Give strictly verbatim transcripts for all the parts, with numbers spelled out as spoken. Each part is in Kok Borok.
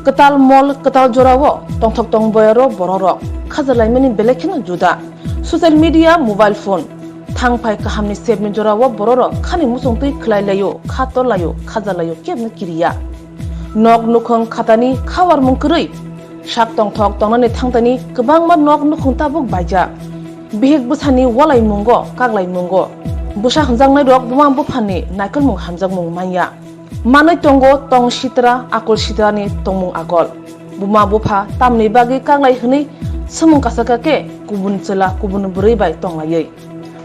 Kwtal mol, kwtal jorao tongthok tong boyaro bororok khajalaimani belai kheno juda. Social media, mobile phone, thangphai kahamni sepni jorao bororok khani muchungtwi khwlai laio, kha tor laio, khaja laio, kebno kiriya. Nok nukhung khatani khawarmung kwrwi sak tongthok tongnani thangtani kwbangma nok nukhung tabuk baijak. Bihik bwsani walaimungo, kaglaimungo bwsa hwnjaknairok buma buphani naikolmung hamjakmung manya. Manwi tongo tong sitra, akol sitrani tongmung akol. Buma bupha tamni bagwi kaglai hwnwi swmwng kasaka khe kubun chwla, kubun bwrwi bai tonglaiwi.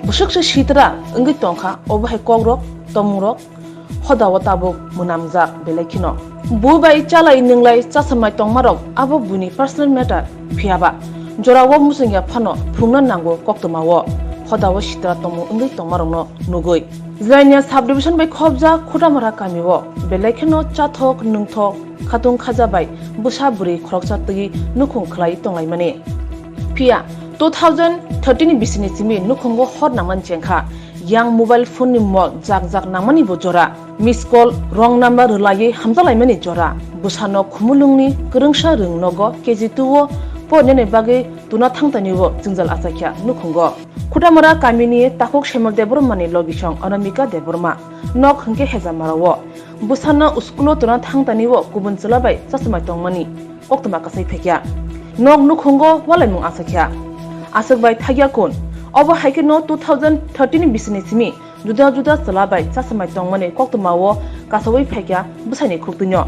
Bwswkse sitra wngwi tongkha, obo hai kokrok, tongmungrok hodao tabuk mwnamjak belai kheno. Bui bai chalai nwnglai chasamai tongmarok abo buini personal matter, phiyaba jorao muchungya phano phunukna nango koktwmao, hodao sitra tongmung wngwi tongmarokno nugwi. Jirania subdivision bai khobjak Khutamara kamio belai kheno chathok nungthok khatung khaja bai bwsa bwrwi khoroksa twi nukhung khwlai tonglaimani. Phiya two thousand thirteen ni bisini simi nukhungo hor nangmani chengkha. Yang mobile phone ni mol jak jak nangmani bo jora. Miss call, wrong number rwlaiwi hamjalaimani jora. Bwsano khumulwngni kwrwngsa rwng nogo K G two o porinani bagwi tuna thangtani o jwngjal achakya nukhungo. Khutamara kamini takhuk Semol Debbarmani logisong Anamika Debbarma nok hwnkhe Hejamarao. Bwsano school o tuna thangtani o kubun chwla bai chasamai tongmani koktwma kasai phaikya. Nok nukhungo walaimung achakya. Aswk bai thakya kun. Obo hai kheno two thousand thirteen ni bisini simi juda juda chwla bai chasamai tongmani koktwmao kasawi phaikya bwsaini khuktwino.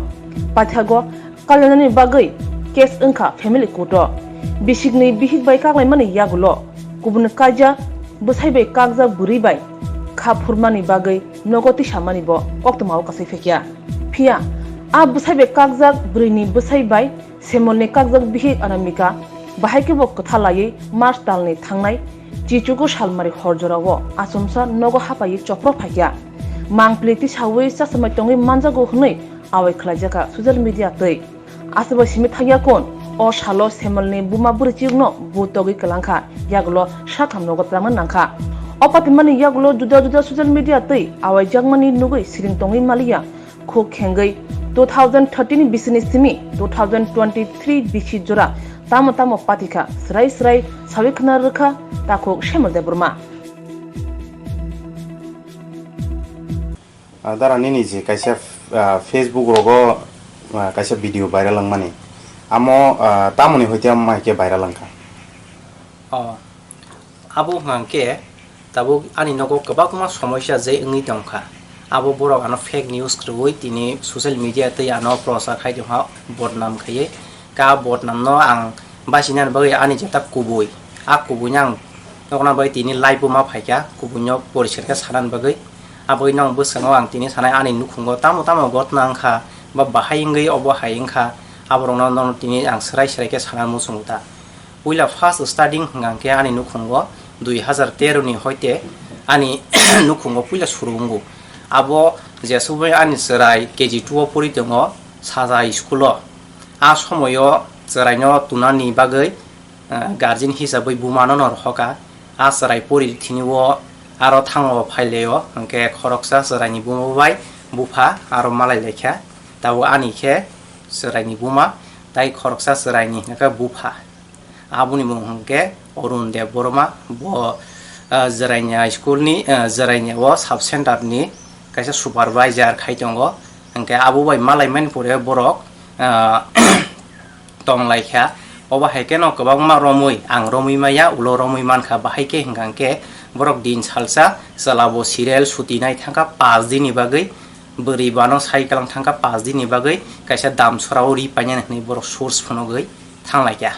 Paithago kalenani bagwi case wngkha family court o. Bisikni bihik bai kaklaimani yagulo kubun kaijak bwsai bai kakjak bwrwi bai kha phurmani bagwi nogo tisamani bo koktwmao kasai phaikya. Phiya a bwsai bai kakjak bwrwini bwsai bai Semolni kakjak bihik Anamika bahai khe bo kwtha laiwi March talni thangnai chichugo salmari hor jorao achomsa nogo hapaiwi chopro phaikya. Mangpili tisawi chasamai tongwi manjago hwnwi awai khlaijakha social media twi. Aswkbai simi thangya kun, o salo Semolni buma bwrwichikno bu togwi kwlangkha, yagulo sakham nogo twlangna nangkha. O patimani yagulo juda juda social media twi awaijakmani nugwi siring tongwi maliya. Khuk khengwi two thousand thirteen ni bisini simi two thousand twenty-three bisi jora tamo tamo patikha, srai srai sawi khna rwkha takhuk Semol Debbarma. Ah, dara nini je kaisa, ah, Facebook rogo, ah, kaisa video viral wngmani. Amo, ah, tamoni hoite amo hai khe viral wngkha? Oh, abo hwnkha khe tabuk ani nogo kwbangma somosya je wngwi tongkha. Abo borok ano fake news kwrwi tini social media tei ano prochar khai tongkha, bodnam khaiwi. Ka bodnamno ang basinani bagwi ani jeta kubui, a kubuino ang nokna bagwi tini live-o ma phaikha, kubuino poriskar khe sanani bagwi. Aboni nok bwskango ang tini sanai ani nukhungo tamo tamo gotna wngkha, ba bahai wngwi obo hai wngkha, aborokno nono tini ang swrai swrai khe sana muchungo ta. Puila first starting hwnkha khe ani nukhungo dui hazar tero ni hoite ani nukhungo puila suru wngo. Abo jesubui ani chwrai K G two o pori tongo, Saja school o. A somoio chwraino tunani bagwi, eh, guardian hisabwi bumano no rohorkha. A chwrai pori thini o aro thango phailaio, hwnkhe khoroksa chwraini buma bai bupha aro malai laikha. Tabuk ani khe chwraini buma tai khoroksa chwraini hwnkhe bupha. Aboni mung hwnkhe Arun Debbarma, bo, ah, Jaraina school ni, ah, Jaraina o sub center ni kaisa supervisor khai tongo. Hwnkhe abo bai malaimani pore borok, ah, tonglaikha. Obo hai kheno kwbangma romwi, ang romwi maya, ulo romwi mankha, bahai khe hwnkha hwnkhe borok din salsa chwla bo serial suti nai thangkha paanch din ni bagwi, bwrwi bano sai kwlang thangkha paanch din ni bagwi, kaisa damsora o ri painani hwnwi borok source phunugwi thanglaikha.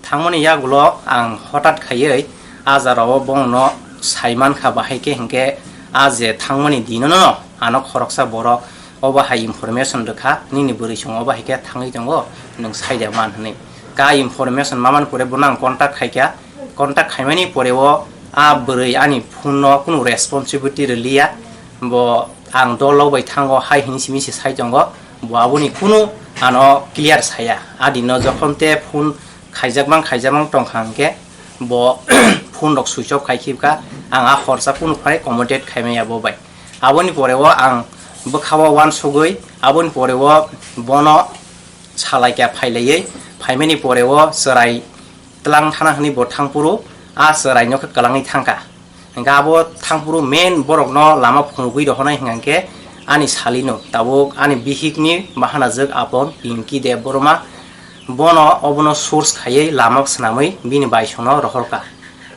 Thangmani yagulo ang hotat khaiwi a jora o bongno sai mankha, bahai khe hwnkhe a je thangmani dinono ano khoroksa borok obo hai information rwkha, nini bwrwi chwng obo hai khe thangwi tongo, nwng sai de man hwnwi. Ka information mamani pore bono ang contact khaikha, contact khaimani pore o a bwrwi ani phone no kunu responsibility rwliya, bo ang dol rok bai thango hai hwnwi simi se sai tongo, bo aboni kunu ano clear saya. A dino jokhon te phone khaijakmang khaijakmang tongkha hwnkhe bo phone rok switch off khai khibkha, ang a horsa kunu phai communicate khaimaya bo bai. Aboni pore o ang bwkha o uansugwi, aboni pore o bono Salaikha phailaiwi, phaimani pore o chwrai tlang thana hwnwi bo thangphuru a chwraino khe kwlangwi thangkha. Hwnkhe abo thangphuru main borokno lama phunugwi rohornai hwnkha khe ani salino, tabuk ani bihikni bahanajwk Apon Pinky Debbarma, bono obono source khaiwi lama swnamwi bini baisongno rohorkha.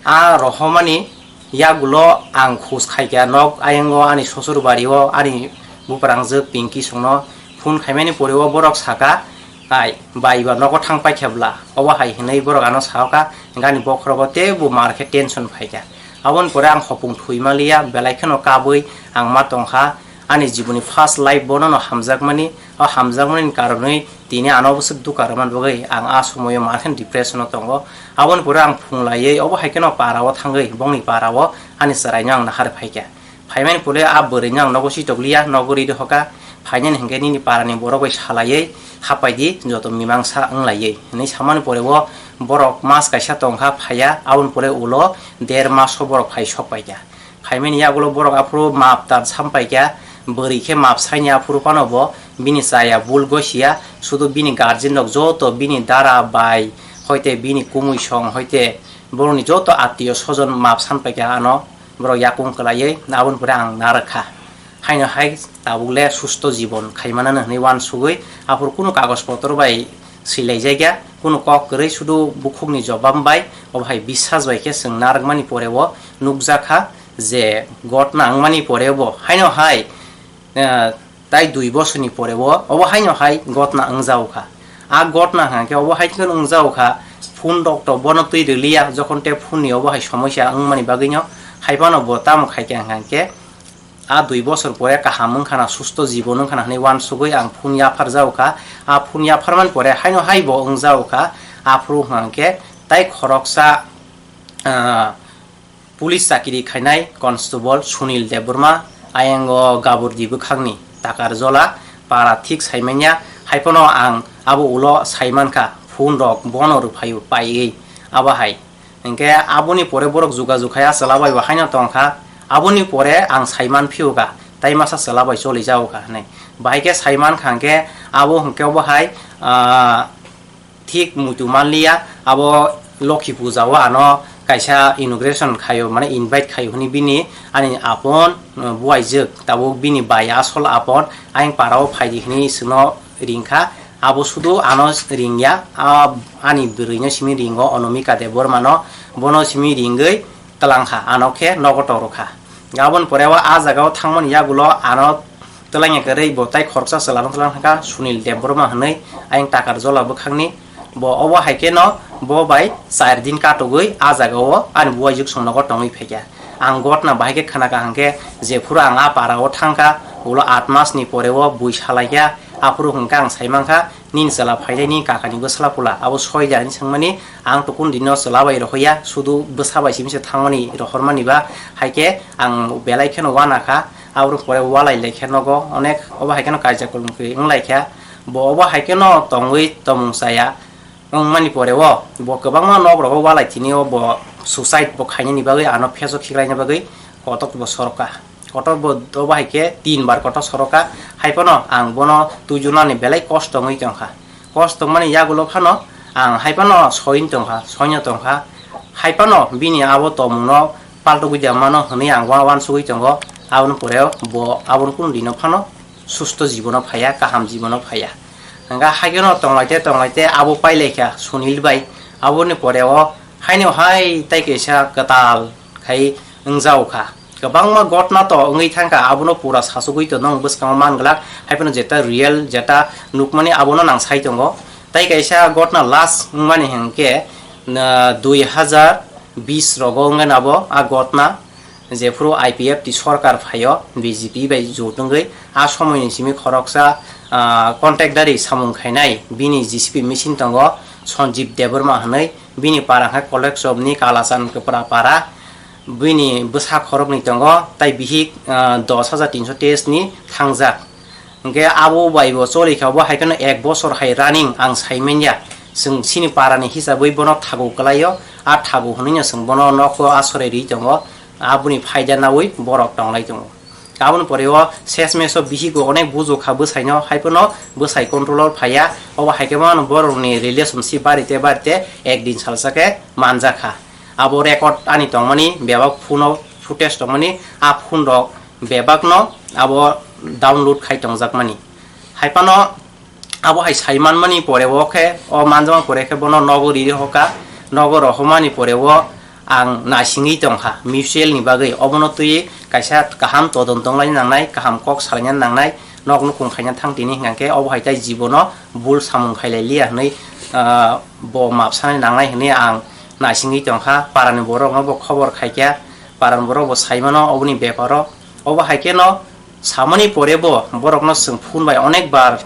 A rohormani yagulo ang khus khaikha, nok ayango ani sosurbari o ani buprangjwk Pinky songno phone khaimani pore o borok sakha, "Ai, bai ba nogo thang paikha bla?" Obo hai hwnwi borok ano sakha, hwnkhe ani bokhorogo teibo mar khe tension phaikha. Aboni pore ang hopung thwi manliya, belai kheno kabwi ang ma tongkha, ani jiboni first life bono no hamjakmani, o hamjakmani karonwi tini ano bwswk dukha rwmani bagwi ang a somoio mar khe depression o tongo. Aboni pore ang phung laiwi obo hai kheno para o thangwi bongni para o ani chwraino ang nahar phaikha. Phaimani pore a bwrwino ang nogo chitokliya, nogo ri dohoka, phainani hwnkhe nini parani borok bai salaiwi hapaidi joto mimangsa wnglaiwi hwnwi samani pore o borok mas kaisa tongkha phaiya, aboni pore ulo der maso borok phai sok paikha. Phaimani yagulo borok aphuru map tar sam paikha, bwrwi khe map saini aphuru phano bo bini chaya bul gosiya, sudu bini guardian rok joto bini dara bai hoite bini kumui song hoite borokni joto attiyo sojon map san paikha ano borok yakung kwlaiwi, aboni pore ang narwkha. Haino hai tabuk le susto jibon khaimanano hwnwi uansugwi aphuru kunu kagoj potro bai swilaijagya, kunu kok kwrwi sudu bukhukni jobab bai, obo hai biswas bai khe chwng narwkmani pore o nukjakha je gotna wngmani pore bo haino hai, eh, tai dui bosorni pore o obo haino hai gotna wngjago kha. A gotna hwnkhe obo hai khe wngjago kha, phone rok to bono twi rwliya, jokhon te phone ni obo hai somosya wngmani bagwino hai phano bo tamo khai kha hwnkhe a dui bosor pore kaham wngkha na, susto jibon wngkha na hwnwi uansugwi ang phone yaphar jago kha. A phone yapharmani pore haino hai bo wngjago kha, aphuru hwnkhe tai khoroksa, ah, police chakiri khainai constable Sunil Debbarma, ayango Gaburdi bwkhakni Takarjola para thik saimanya, hai phano ang abo ulo saimankha, phone rok bono rwphaio paiwi abo hai. Hwnkhe aboni pore borok jugajug khai a chwla bai bo haino tongkha, aboni pore ang saiman phiyokha, tai masa chwla bai choli jagokha hwnwi. Bahai khe saimankha hwnkhe abo hwnkhe obo hai, ah, thik muitu manliya, abo Lokhi Puja o ano kaisa inauguration khaio, mane invite khaio hwnwi bini ani apon, uh, buaijwk, tabuk bini bai asol apon ayang para o phaidi hwnwi swngno ringkha, abo sudu ano ringya, a, ani bwrwino simi ringo Anamika Debbarmano, bono simi ringwi twlangkha, ano khe nogo torokha. Aboni pore o a jaga o thangmani yagulo ano twlangya kwrwi bo tai khoroksa chwla no twlang thangkha Sunil Debbarma hwnwi, ayang Takarjola bwkhakni. Bo obo hai kheno bo bai char din katogwi a jaga o ani buaijwk song nogo tongwi phaikha. Ang gotna bahai khe khna kaham khe, jephuru ang a para o thangkha, ulo aat mas ni pore o bui salaikha, aphuru hwnkha ang saimankha, nini chwla phainai, nini kakani bwsla pula abo soi da, hinwi swngmani, ang to kunu dino chwla bai rohorya, sudu bwsa bai simi se thangmani rohormani ba, hai khe ang belai kheno uanakha, aboni pore ualai laikha nogo, onek obo hai kheno kaisa kolom kwrwi wnglaikha, bo obo hai kheno tongwi tongmung chaya wngmani pore o bo kwbangma nok rogo ualai tini o bo suicide bo khainani bagwi, ano pheso khiklaina bagwi kotok bo sorokha. Kotor bo obo hai khe tin bar kotor soroka, hai phano ang bono twijlani belai kosto wngwi tongkha. Kosto wngmani yagulo phano ang hai phano soin tongkha, soino tongkha. Hai phano bini abo tongmungno paltogwi da mano hwnwi ang uansugwi tongo. Aboni pore bo aboni kunu dino phano susto jibono phaiya, kaham jibono phaiya. Hwnkha haikhe no tonglaite tonglaite abo pailaikha Sunil bai. Aboni pore o haino hai tai kaisa kwtal khai wngjago kha. Kwbangma gotna to wngwi thangkha, abono pura sasugwi to nwng bwskango man glak, hai phano jeta real, jeta nukmani abono nang sai tongo. Tai kaisa gotna last wngmani hinkhe, na, dui hazar bis rogo wngwi nabo a gotna, jephuru I P F T sorkar phaio B J P bai jot wngwi, a somoini simi khoroksa, ah, contact dari samung khainai bini J C B machine tongo, Sanjeev Debbarma hwnwi, bini para khe Kolekchopni Kalachan Kwpra para. Bini bwsa khoroknwi tongo, tai bihik, ah, dos hajar tinso teis ni thangjak. Hwnkhe abo bai bo choli kha, bo hai kheno ek bosor hai running ang sai manya. Chwng chini para ni hisabwi bono thagu kwlaio, a thagu hwnwi no chwng bono nogo asore rwi tongo, aboni phaida naui borok tonglai tongo. Aboni pore o ses meso bihik bo onek bujo kha bwsai no, hai phano bwsai control o phaiya. Obo hai khe mano borok ni relationship bari te bari te ek din salsa khe manjak kha. Abo record ani tongmani bebak phone o footage tongmani, a phone rok bebak no abo download khai tongjak mani. Hai phano abo hai sai manmani pore o khe, o manjakma pore khe bono nogo riri hoka, nogo rohormani pore o ang naisingwi tongkha mutual ni bagwi. Obono twi kaisa kaham todonto wnglaina nangnai, kaham kok salaina nangnai, nok nukung khaina thang tini hwnkha khe obo hai tai jibono bul samung khailai liya hwnwi, ah, bo map sanai nangnai hwnwi ang naisingwi tongkha. Parani borokno bo khobor khaikha, parani borok bo sai mano oboni beparo. Obo hai kheno samani pore bo borokno chwng phone bai onek bar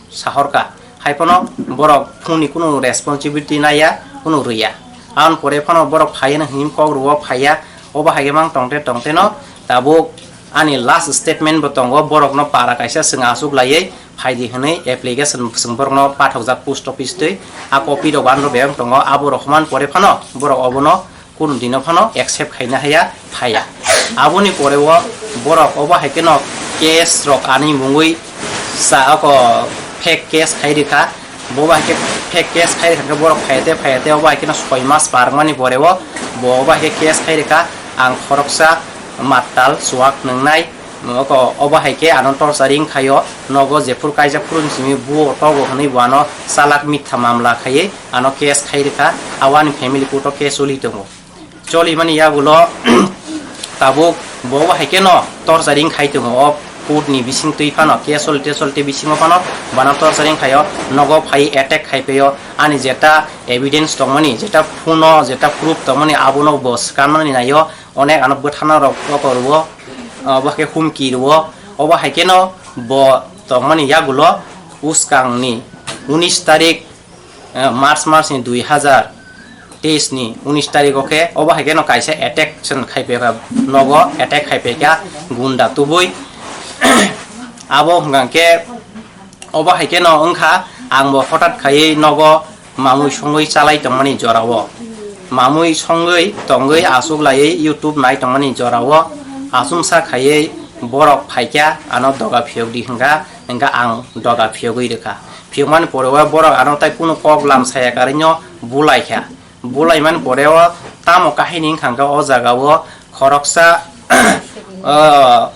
sahorkha, hai phano borok phone ni kunu responsibility naiya, kunu rwya. Aboni pore phano borok phaiya hwnwi kok rwo phaiya. Obo hai khe mang tongte tongte no tabuk ani last statement bo tongo, borokno para kaisa chwng achuk laiwi phaidi hwnwi application chwng borokno pathokjak post office twi. A copy rok ano bebak tongo, abo rok human pore phano borok obono kunu dino phano accept khaina haya phaya. Aboni pore o borok obo hai kheno case rok ani mungwi sa oko fake case khai rikha. Bo bai khe fake case khai rikha khe borok phayate phayate obo hai kheno soi mas parmani pore o bo obo hai khe case khai rikha. Ang khoroksa mattal chuwak nwngnai, oko obo hai khe ano torturing khaio, nogo jephuru kaijak phuru simi buo togo hwnwi bo ano chalak mitha mamla khaiwi ano case khai rikha. Abo ani family court o case choli tongo. Choli mani yagulo tabuk bo hai kheno torturing khai tongo. O court ni bising twi phano case solte solte bisingo phano bana torturing khaio, nogo phai attack khai paio. Ani jeta evidence tongmani, jeta phone o jeta proof tongmani abono bo swkanmani naio, onek ano bwthana rok oko rwo, obo hai khe humki rwo. Obo hai kheno bo tongmani yagulo uskang ni unis tarik, eh, March mas ni dui hazar teis ni unis tarik o khe obo hai kheno kaisa attack chwng khai paikha, nogo attack khai paikha gunda tubui. Abo hwnkha khe obo hai kheno wngkha, ang bo hotat khaiwi nogo mamui songwi chalai tongmani jorao, mamui songwi tongwi achuk laiwi YouTube nai tongmani jorao achumsa khaiwi borok phaikha ano doga phiyok di hwnkha, hwnkha ang doga phiyogwi rwkha. Phiyokmani pore o borok ano tai kunu kok lam saya karwino bulaikha. Bulaimani pore o tamo kahini wngkha hwnkha o jaga o khoroksa, o,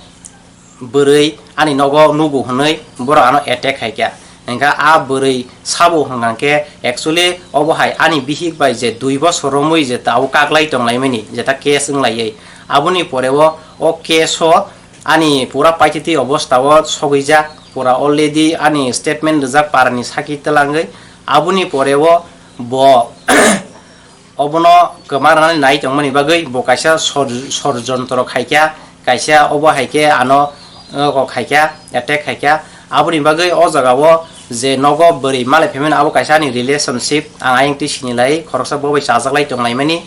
bwrwi ani nogo nugo hwnwi borok ano attack khaikha. Hwnkha a bwrwi sabo hwnkha khe actually obo hai ani bihik bai je dui bosor romwi je tabuk kaklai tonglaimani jeta case wnglaiwi. Aboni pore o, o case o ani pura paititi obostha o sogwijak, pura already ani statement rijak parani saki twlangwi. Aboni pore o bo obono kwma rwnani nai tongmani bagwi bo kaisa sor-, sorjontro khaikha, kaisa obo hai khe ano, uh, khaikha, attack khaikha. Aboni bagwi o jaga o je nogo bwrwi malai phaimani abo kaisa ani relationship, ang ayang twi sinilai khoroksa bo bai chajaklai tonglaimani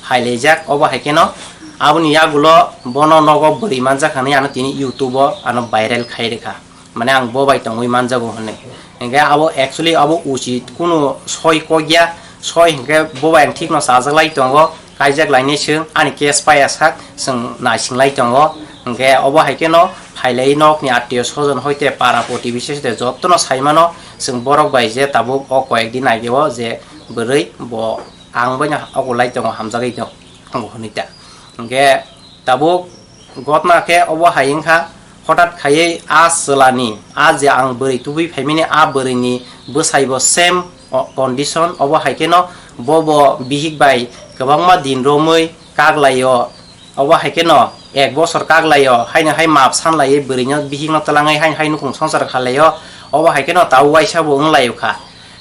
phailaijak. Obo hai kheno aboni yagulo bono nogo bwrwi manjak hwnwi ano tini YouTube o ano viral khai rwkha. Mane ang bo bai tongwi manjago hwnwi. Hwnkhe abo actually abo uchit kunu soi kokya, soi hwnkhe bo bai ang thikno chajaklai tongo, kaijak lainai chwng ani case paiya sak chwng naisinglai tongo. Hwnkhe obo hai kheno phailai nokni attiyo sojon hoite para protibesi hoite jottono saimano chwng borok bai je tabuk o koyek din ageo je bwrwi bo ang bai no okolai tongo, hamjagwi tongo hwnwi ta. Hwnkhe tabuk gotna khe obo hai wngkha, hotat khaiwi a chwlani, a je ang bwrwi tubui phaimani a bwrwini bwsaibo same, o, condition. Obo hai kheno bobo bihik bai kwbangma din romwi kaklaio. Obo hai kheno ek bosor kaklaio, haino hai map sanlaiwi bwrwino bihikno twlangwi haino hai nukung songsar khlaio. Obo hai kheno tabuk waisa bo wnglaio kha.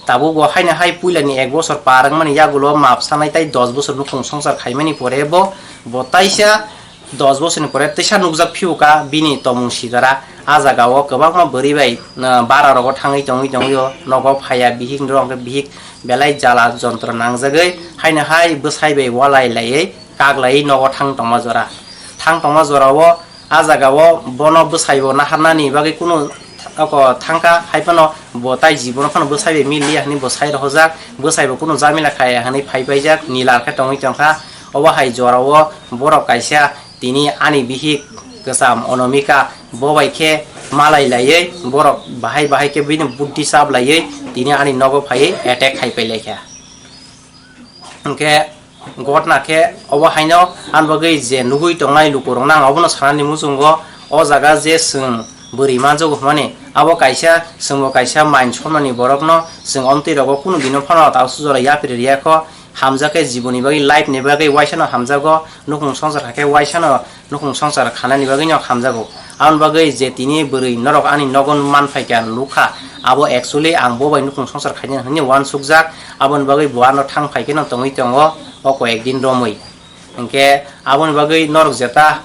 Tabuk bo haino hai puilani ek bosor par wngmani yagulo map sanai tai dos bosor nukung songsar khaimani pore bo, bo taisa dos bosorni pore teisa nukjak phiuka bini tomung sigara. A jaga o kwbangma bwrwi bai, ah, bara rogo thangwi tongwi tongwi o nogo phaiya bihik, norok hwnkhe bihik belai jala jontro nangjagwi haino hai bwsai bai walai laiwi kaklaiwi nogo thang tongma jora. Thang tongma jora o a jaga o bono bwsai bo naharnani bagwi kunu oko thangkha, hai phano bo tai jibono phano bwsai bai miliya hwnwi bo sai rohorjak, bwsai bo kunu jamila khaya hwnwi phai paijak, nilar khe tongwi tongkha. Obo hai jora o borok kaisa tini ani bihik Kwcham Onomika bo bai khe malai laiwi borok bahai bahai khe bini buddhi chap laiwi tini ani nogo phaiwi attack khai pai lai kha. Hwnkhe gotna khe obo haino ani bagwi je nugwi tongnai lukurokno ang obono sanani muchungo o jaga je chwng bwrwi manjago hwnmani abo kaisa chwngbo kaisa mind somnani borokno chwng omtwi rogo kunu bino phano ta sujora yapri riyakho. Hamjak khe jiboni bagwi, life ni bagwi waisano hamjago, nukhung songsar hakhe waisano nukhung songsar khanani bagwi no hamjago. Aboni bagwi je tini bwrwi norok ani nogo man phaikha nukha, abo actually ang bo bai nukhung songsar khainani hwnwi uansukjak, aboni bagwi bo ano thang phaikhe no tongwi tongo o koyek din romwi. Hinkhe aboni bagwi norok jeta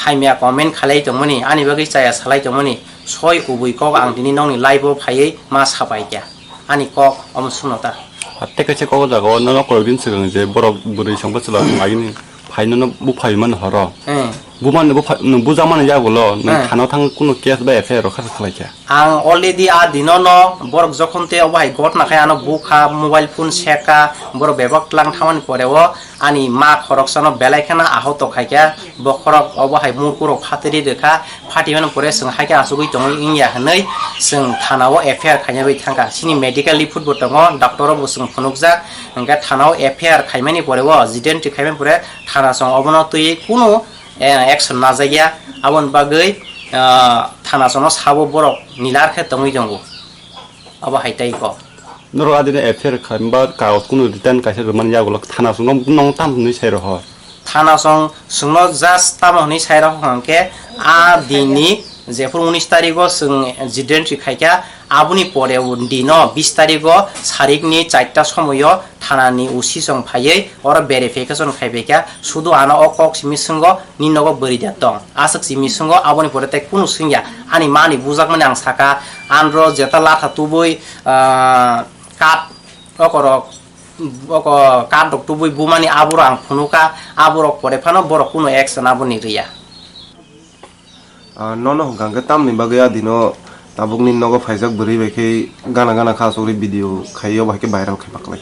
hamya comment khalai tongmani, ani bagwi chaya salai tongmani, soi kubui kok ang tini nokni live o phaiwi ma sapaikha. Ani kok omo sumno ta. Hatte kaisa kok o jaga o nono koyek din swkang je borok bwrwi songbo chwla agini phaino no buphai mano horo. Hmm. Bumani bupha-, nwng bujakmani yagulo nwng Hmm. thano thang kunu case ba F I R rok khasa khlaikha. Ang already a dino no borok jokhon te obo hai gotna khai ano bukha, mobile phone seka, borok bebak tlang thamani pore o ani ma khoroksano belai kheno ahoto khaikha, bokhorok obo hai murkurok phatiri rwkha, phatimani pore chwng haikhe achugwi tongwi wngya hwnwi chwng thanao F I R khaina bagwi thangkha. Chini medical report bo tongo, doctor rok bo chwng phunukjak, hwnkhe thanao F I R khaimani pore o Jiten Tree khaimani pore thana chwng obono twiwi kunu, eh, action najakya, aboni bagwi, ah, thana chwngno sabo borok nilar khe tongwi tongo. Abo hai tei kok. Norok adino F I R kha, ba kagoj kunu written kaisa rwmani yagulo thana chwngno nong tam hwnwi sai roho. Thana chwng chwngno just tamo hwnwi sai roho hwnkhe a dinni jephuru unis tarigo chwng Jiten Tree khaikha, aboni pore dino bis tarigo sarikni charta somoio thanani O C chwng phaiwi oro verification khaibaikha, sudu ano o kok simi swnggo, "Ni nogo bwrwi da tong?" Aswk simi swnggo, aboni pore tei kunu swngya. Ani mani bujakmani ang saka, anro jeta latha tubui, ah, kat okorok, oko kat rok tubui bumani aboro ang phunuka, aborok pore phano borok kunu action aboni rwya. Ah, nono hwnkha hwnkhe tamni bagwi a dino tabukni nogo phaijak bwrwi bai khe gana gana kha asugwi video khai, obo hai khe viral khai paklai.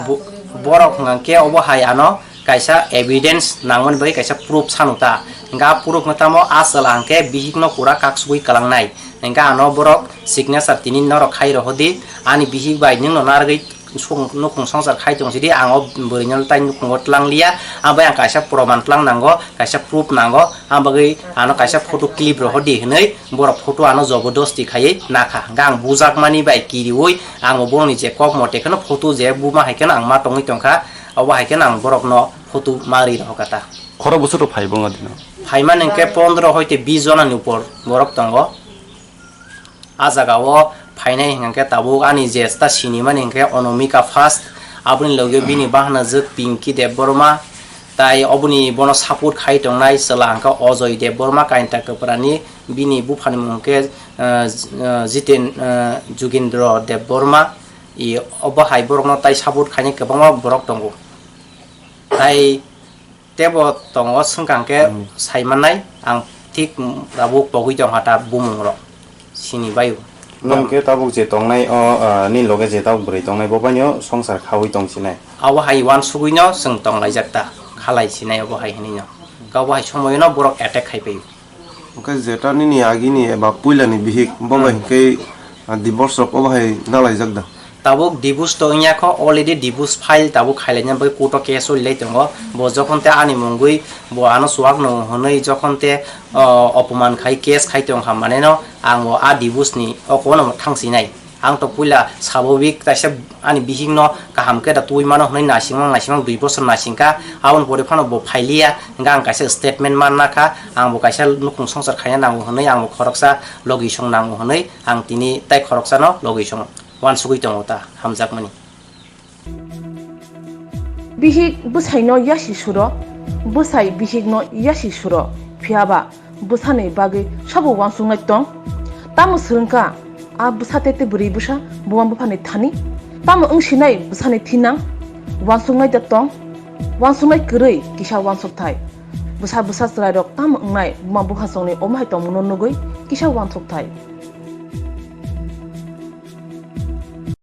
Bo-, borok hwnkha khe obo hai ano kaisa evidence nangmani bagwi kaisa proof sanu ta. Hwnkhe a proof no tamo a chwla hwnkhe bihik no pura kaksugwi kwlangnai. Hwnkhe ano borok signature tini norok khai rohodi, ani bihik bai nwng no narwgwi song-, nukhung songsar khai tong sidi, ang o bwrwi no tai nukhungo tlang liya, ang bai ang kaisa proman tlang nango, kaisa proof nango, ang bagwi ano kaisa photo clip rohor di hinwi borok photo ano jobodosti khaiwi nakha, hwnkhe ang bujakmani bai kiriwi ang bo borokni je kok mote kheno photo je buma hai kheno ang ma tongwi tongkha, obo hai kheno ang borokno photo ma ri rohorkha ta. Khoro bwswk rok phai bo wngkha dino? Phaimani hwnkhe pondro hoite bis jona ni upor borok tongo. A jaga o phainai hwnkha khe tabuk ani je ta sinimani hwnkhe Onomika first, aboni logi o bini bahanajwk Pinky Debbarma, tai oboni bono support khai tongnai chwla hwnkha Ajoy Debbarma, Kainta Kwprani, bini buphani mung hwnkhe, eh, eh, Jiten, eh, Jugindra Debbarma, i obo hai borokno tai support khainai kwbangma borok tongo. Tai Tebo tongo swngkha hwnkhe Hmm. saimannai, ang thik tabuk pogwi tongkha ta bumungrok sini baio. Nwng khe tabuk je tongnai o, ah, nini loge je tabuk bwrwi tongnai bo baino songsar khaui tongsinai. Abo hai uansugwino chwng tonglaijak ta, khalai sinai obo hai hwnwino. Khe obo hai somoyono borok attack khai paio. Hwnkhe jeta nini agini eba puilani bihik, bo bai Hmm. hwnkhe, ah, divorce rok obo hai nalaijak da? Tabuk divorce to wngya kho, already divorce file tabuk khailaina bai court o case o rilai tongo. Bo jokhon te ani mungwi bo ano chuak no hwnwi jokhon te, ah, opoman khai case khai tongkha maneno ang bo a divorce ni oko no thangsinai. Ang to puila sabobik kaisa ani bihik no kaham khe da twi mano hwnwi naisingmang naisingmang dui bosor naisingkha, aboni pore phano bo phailiya, hwnkhe ang kaisa statement manna kha, ang bo kaisa nukhung songsar khaina nango hwnwi, ang bo khoroksa logi song nango hwnwi, ang tini tai khoroksano logi song uansugwi tongo ta, hamjakmani. Bihik bwsaino yasi suro, bwsai bihikno yasi suro, phiya ba bwsani bagwi sabo uansuknai tong? Tamo swrwngkha a bwsa tete bwrwi bwsa buma buphani thani? Tamo wngsinai bwsani thinang? Uansuknai da tong? Uansuknai kwrwi kisa uansukthai. Bwsa bwsa chwrairok tamo wngnai buma buphasongni omo hai tongmungno nugwi kisa uansukthai.